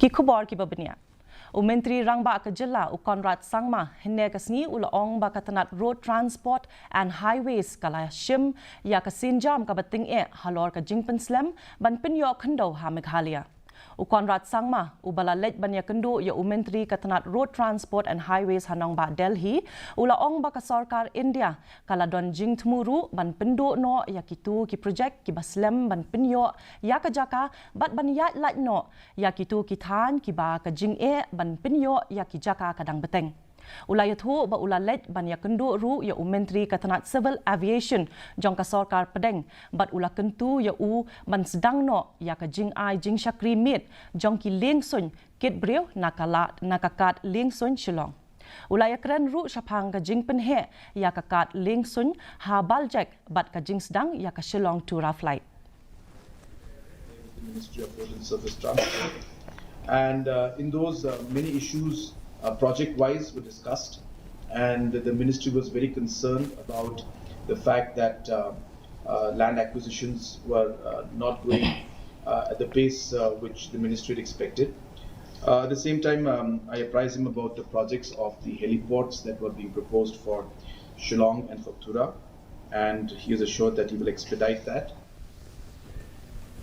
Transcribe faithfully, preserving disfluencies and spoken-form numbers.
Ki khubor kiba bniah. U Myntri Rangbah ka Jylla u Conrad Sangma hynne ka sngi u la ong ba ka tnat Road Transport and Highways ka la shim ïa ka sienjam kaba tyngeh halor ka jingpynslem ban pynïoh khyndew ha Meghalaya. U Conrad Sangma uba la leit ban ïakynduh ïa u Myntri ka tnat Road Transport and Highways ha nongbah Delhi u la ong ba ka sorkar India ka la don jingthmu ruh ban pynduh noh ïa kito ki projek kiba slem ban pynïoh ïa ka jaka bad ban ïaid lait noh ïa kito ki thaiñ kiba ka jingeh ban pynïoh ïa ki jaka ka dang bteng. U la ïathuh ba u la leit ban ïakynduh ruh ïa u Myntri ka tnat Civil Aviation jong ka sorkar pdeng bad u la kyntu ïa u ban sdang noh ïa ka jingai jingshakri miet jong ki lieng suiñ kit briew na ka la na ka kad lieng suiñ Shillong. U la ïakren ruh shaphang ka jingpynheh ïa ka kad lieng suiñ ha Baljek bad ka jingsdang ïa ka Shillong Tura flight. The Ministry of Road and Surface Transport. And uh, in those, uh, many issues, uh, project wise, were discussed. And the ministry was very concerned about the fact that uh, uh, land acquisitions were uh, not going uh, at the pace uh, which the ministry had expected. Uh, at the same time, um, I apprised him about the projects of the heliports that were being proposed for Shillong and for Tura, and he has assured that he will expedite that.